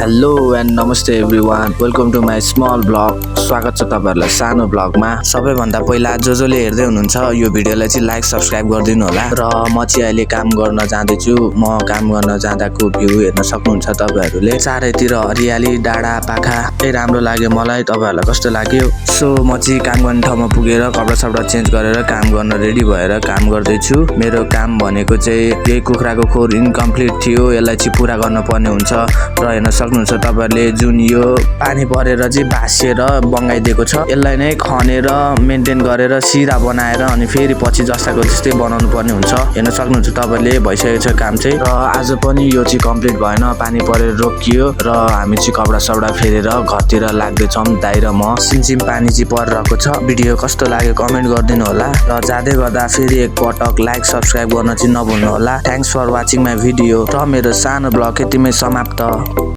Hello and नमस्ते everyone, welcome to my small blog. स्वागत छ तपाईहरुलाई सानो ब्लगमा। सबैभन्दा पहिला जसले हेर्दै हुनुहुन्छ यो भिडियोलाई चाहिँ लाइक सब्स्क्राइब गरिदिनु होला। र म चाहिँ अहिले काम गर्न जाँदैछु। म काम गर्न जाँदाको भ्यू हेर्न सक्नुहुन्छ तपाईहरुले। चारैतिर हरियाली, डाँडा पाखा राम्रो लाग्यो मलाई। तपाईहरुलाई कस्तो लाग्यो? सो म चाहिँ काम गर्ने ठाउँमा पुगेर कपडा सपडा चेन्ज गरेर काम गर्न रेडी भएर काम गर्दैछु। मेरो काम भनेको चाहिँ यही कुखुराको खोर इन्कम्प्लिट थियो, यसलाई चाहिँ पुरा गर्न पर्ने हुन्छ। र हेर्न सक्नुहुन्छ तपाईहरुले जुन यो पानी परेर चाहिँ भासिएर बङ्गाइदिएको छ, यसलाई नै खनेर मेन्टेन गरेर सिधा बनाएर अनि फेरि पछि जस्ताको त्यस्तै बनाउनु पर्ने हुन्छ। हेर्न सक्नुहुन्छ तपाईहरुले भइसकेको छ काम चाहिँ। र आज पनि यो चाहिँ कम्प्लिट भएन, पानी परेर रोकियो र हामी चाहिँ कपडा सपडा फेरेर घरतिर लाग्दैछौँ। दाइ र म सिमसिम पानी चाहिँ परिरहेको छ। भिडियो कस्तो लाग्यो कमेन्ट गरिदिनु होला। र जाँदै गर्दा फेरि एक पटक लाइक सब्स्क्राइब गर्न चाहिँ नभुल्नु होला। Thanks for watching my video. र मेरो सानो ब्लग यतिमै समाप्त।